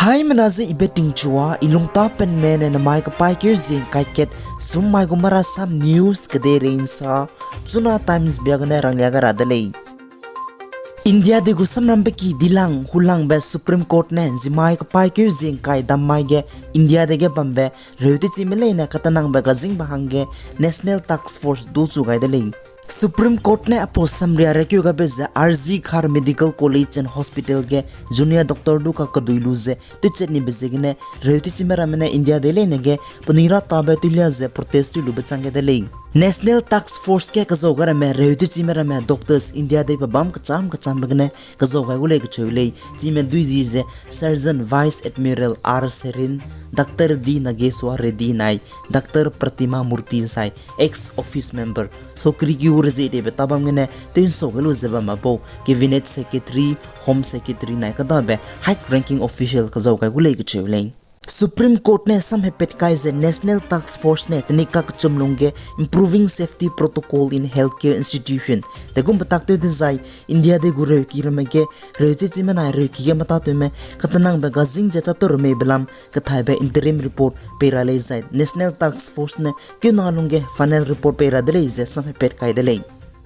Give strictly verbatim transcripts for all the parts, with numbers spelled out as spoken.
Haimena ze I Betingchua, I lungtapenme ne namai kepaîkeu zie ’ngkai kat, summai gu marasam news kedeirei ’nsa, Chuna Times bia gene ranglia gai ra de lei. India dei gu samrambe ki dilang hulangbe Supreme Court ne ’nzimai kepaîkeu zie ’ngkai dam mai ge India dei ge bambe reutechieme leine katenangbe gazingbe hangge National Task Force du chu gai de lei. Supreme Court ne aipau samria rekeu gaibe ze R G Kar Medical College and Hospital ge junior doctor du kakedui lu ze tewchat nibe ziegene reutechieme ramme ne India dei leine ge penui ratabe tewlia ze protest tew lube chang gai de lei. National Task Force ge kezau gai ramme reutechieme ramme doctors India dei pe bam kecham kechambe gene kezau gai gu lei kecheu lei. Chime dui zi ze Surgeon Vice Admiral R Seren, Doctor D Nageshwar Reddy nai Doctor Pratima Murthy zai ex office member, sokri ki gu rezie teibe tabam gene tew'nsau gai lu ze bam â bau Cabinet Secretary, Home Secretary nai kêdabe high ranking official kezau gai gu lei kecheu lei. Supreme Court ne samhepat kai ze National Task Force ne tenik kakechum lungge Improving Safety Protocol in Healthcare Institution de gum petaktew dezai India dei gu reuki ramme ge reutechieme nai reuki ge metatewme katenangbe gazing ze tâtew ra meibe lam kethaibe interim report pei ra lei zai National Task Force ne keuna lungge final report pei ra de lei ze samhepat kai de lei.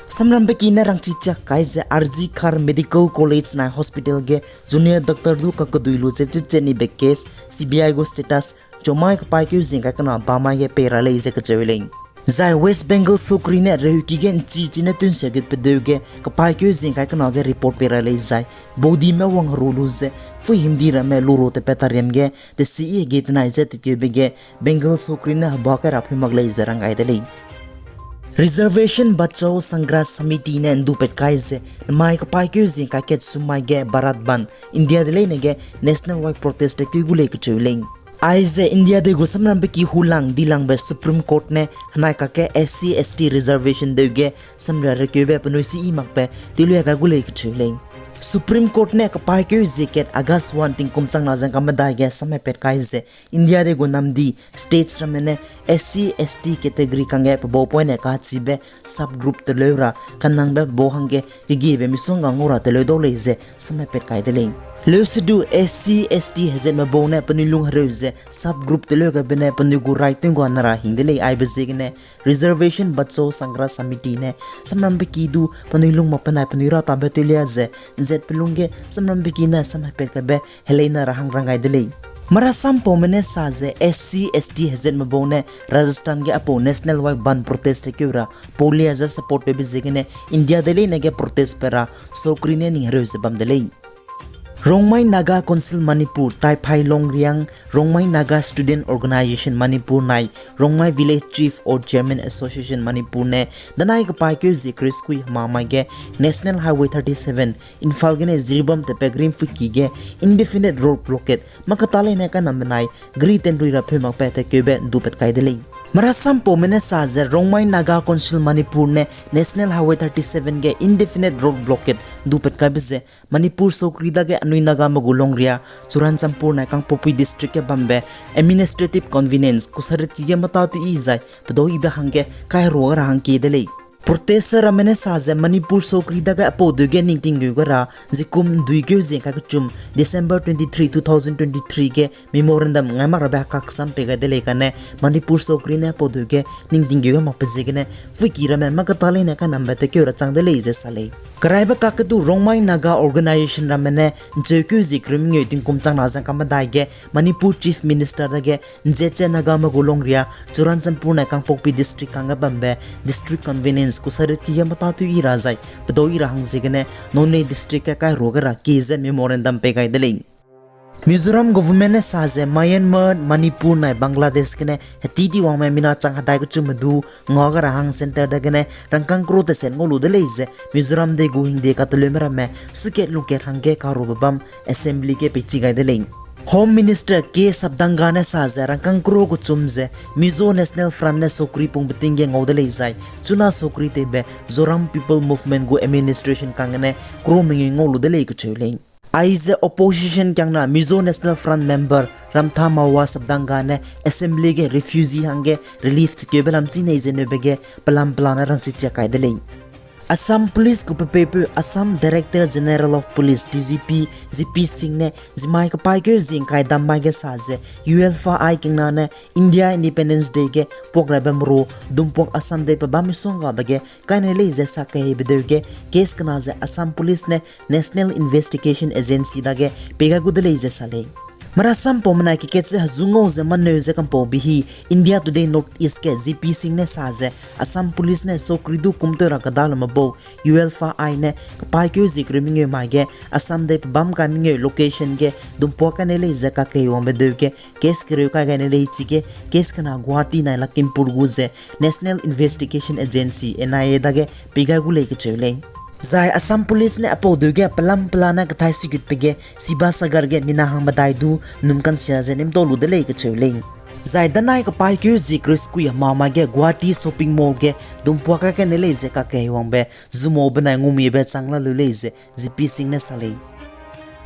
Samrambe ki ne rangchi chiak kai ze R G Kar Medical College nai hospital ge junior doctor du kakedui lu ze tewchat nibe case C B I gu status chumai kepaîkeu zie ’ngkai kena bamai ge pei ra lei ze kecheu lei. Zai West Bengal sokri ne reuki ge ’nchi chi ne tew'nseu gut pedeu ge kepaîkeu zie ’ngkai kena ge report pei ra lei zai baudime wangheru lu ze pui himdi ramme luro tepat tariam ge tesi i hege tenai ze tekeube ge Bengal sokri ne heba kai ra pui mak lei ze rang gai de lei. Reservation Bachao Sangharsh Samiti ne ’ndupat kai ze namai kepaîkeu zie ’ngkai kat summai ge Bharat Bandh, India dei leine ge national wide protest tekeu gu lei kecheu lei. Aize India dei gu samrambe ki hulang dilangbe Supreme Court ne henai kakge S C S T reservation deu ge samria rekeube penui si i makbe tewlia gai gu lei kecheu lei. Supreme Court ne kepaîkeu zie kat August one tingkum changna ze ’ngka medai ge samhepat kai ze India dei gu namdi states ramme ne S C S T category kangge pebau poine kachibe sub group teleu ra kanangbe pebau hangge kegiebe misongga ngau ra teleu dau lei ze samhepat kai de lei. Leusedu S C S T hezatme bau ne penui lung hereu ze sub group teleu gaibe ne penui gu right tew'ngga na ra hing de lei aibe ziegene Reservation Bachao Sangharsh Samiti ne samrambe ki du penui lung mak penai penui ratabe tewlia ze ’nzat pe lungge samrambe ki ne samhepat kaibe heleina ra hang rang gai de lei. Marasampaume ne sa ze S C S T hezatme bau ne Rajasthan ge aipau national wide bandh protest tekeu ra paulia ze support tewbe ziegene India dei leine ge protest pe ra sokri ne ning hereu ze bam de lei. Rongmei Naga Council Manipur, Taiphai Longriang, Rongmei Naga Student Organisation Manipur nai Rongmei Village Chief or Chairman Association Manipur ne danai kepaîkeu zie kereuskui hemamai ge National Highway thirty-seven Imphal gene Jiribam tepat Green Fiki ge indefinite road blockade makata leine kanam benai gari tenrui ra pheu makbe tekeube ’ndupat kai de lei. Marasampaume ne sa ze Rongmei Naga Council Manipur ne National Highway thirty-seven ge indefinite road blockade ’ndupat kaibe ze Manipur sokri dage anui Nagame gu longria Churachandpur nai Kangpokpi District ge bambe administrative convenience kusaritki ge metâtew yi zai pedau yibe hangge kaiherua ra hangkie de lei. Protest ramme ne sa ze Manipur sokri dage aipau deu ge ningting geu gai ra zikum ’nduikeu zie ’ngkai kechum December twenty-three, two thousand twenty-three ge memorandum ngai mak rabe hekaksam pei gai de lei kane Manipur sokri ne aipau deu ge ningting geu gai makbe ziegene puiki ramme makata leine kanambe tekeu ra chang de lei ze sa lei. Keraibe kakge du Rongmei Naga Organisation ramme ne ’ncheukeu zie kereu mengeu tingkum changna ze ’ngka medai ge Manipur Chief Minister dage ’nzet ze Nagame gu longria Churachandpur nai Kangpokpi District kangge bambe district convenience kusaritki ge metâtew yi ra zai pedau yi ra hang ziegene Noney District ge kaiherua gai ra kie ze memorandum pei gai de lei. Mizoram government ne sa ze Myanmar, Manipur nai Bangladesh gene heti di wangme mina chang hedai kechumme du ngau gai ra hang centre dagene rangkâng crore teset ngau lu de lei ze Mizoram dei gu hingde kateleume ramme suikat lungkat hangge kahereube bam assembly ge peichi gai de lei. Home Minister K Sabdanga ne sa ze rangkâng crore kechum ze Mizo National Front ne sokri pungbe ting ge ngau de lei zai chuna sokri teibe Zoram People Movement gu administration kang gene crore mengeu ngau lu de lei kecheu lei. Aize opposition kiangna Mizo National Front member Ramtha Mawa Sabdanga ne assembly ge refugee hangge relief chikeube lam chi nei ze neube ge pelam pelane rangchi chia kai de lei. Assam Police gu pepeupeu Assam Director General of Police, D G P, G P Singh ne zimai kepaîkeu zie ’ngkai dam mai ge sa ze, ULFA-I kingna ne India Independence Day ge puak rabe meru dumpuak Assam dei pebâm misonggabe ge kaine lei ze sakeheibe deu ge case kena ze Assam Police ne National Investigation Agency dage pei gai gu de lei ze sa lei. Marasampaume nai kekat ze hezu ngau ze maneu ze kampau bihi India Today North East ge G P Singh ne sa ze, Assam Police ne sokri du kum tew ra keda lume bau ULFA-I ne kepaîkeu zie kereu mengeu mai ge Assam dei pebâm kai mengeu location ge dumpuak kaine lei ze kakeiwangbe deu ge case kereu kai gaine lei chige case kena Guwahati nai Lakhimpur gu ze National Investigation Agency, N I A dage pei gai gu lei kacheu lei. Zai Assam Police ne aipau deu ge pelam pela ne kethai sikutbe ge Sivasagar ge mina hang medai du num kansia ze nimtau lu de lei kacheu lei. Zai danai kepaîkeu zie kereu sekui hema mai ge Guwahati Shopping Mall ge dumpuak kai kaine lei ze kakeiwangbe zumau benai ngumibe chang la lu lei ze G P Singh ne sa lei.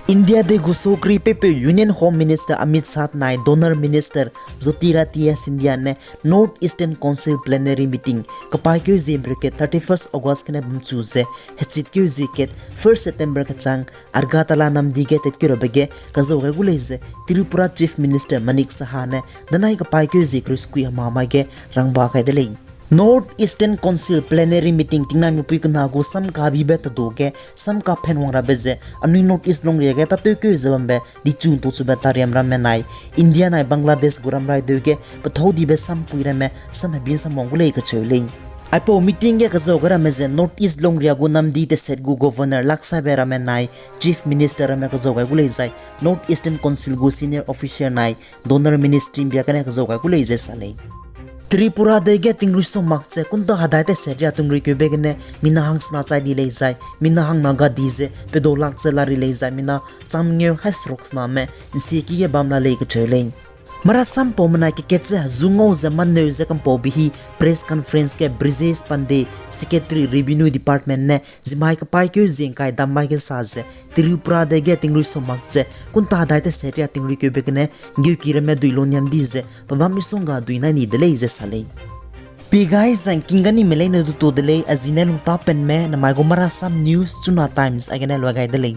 India dei gu sokri pepeupeu Union Home Minister Amit Shah nai Donor Minister Jyotiraditya Scindia ne North Eastern Council Plenary Meeting kepaîkeu zie ’mbreu kat thirty-first August gene bamchu ze hechitkeu zie kat first September kechang Agartala namdi ge tatkeu rabe ge kazau gai gu lei ze Tripura Chief Minister Manik Saha ne danai kepaîkeu zie kereu sekui hema mai ge rangba kai de lei. North Eastern Council Plenary Meeting tingnai mipui kena gu samkabibe tadu ge samkaphenwang rabe ze anui North East lungria ge tâtewkeu ze bambe dichu ’ntuchube tariam ramme nai India nai Bangladesh gu ramrai deu ge pethau dibe sampui ramme samhebi samwang gu lei kacheu lei. Aipau meeting ge kazau gai ramme ze North East lungria gu namdi teset gu Governor laksaibe ramme nai Chief Minister ramme kazau gai gu lei zai North Eastern Council gu senior officer nai Donor Ministry ’mbia gene kazau gai gu lei ze sa lei. Tripura dei ge tingrui so mak ze kunta hedai teset ria tingruikeube gene mina hang sena chai di lei zai mina hang Naga di ze pedau lak ze lari lei zai mina changmengeu haî seruk sename ’nsieki ge bam la lei kacheu lei. Marasampaume nai kekat ze hezu ngau ze maneu ze kampau bihi press conference ge Brijesh Pandey, Secretary Revenue Department ne zimai kepaîkeu zie ’ngkai dam mai ge sa ze Tripura dei ge tingrui so mak ze kunta hedai teset ria tingruikeube gene ’nggeuki ramme dui loniam di ze pebâm misongga dui nai ni de lei ze sa lei. Pi gai zangking ganime leine du tu de lei, a zi ne lungtapenme namai gu Marasam News Chuna Times a gene lua gai de lei.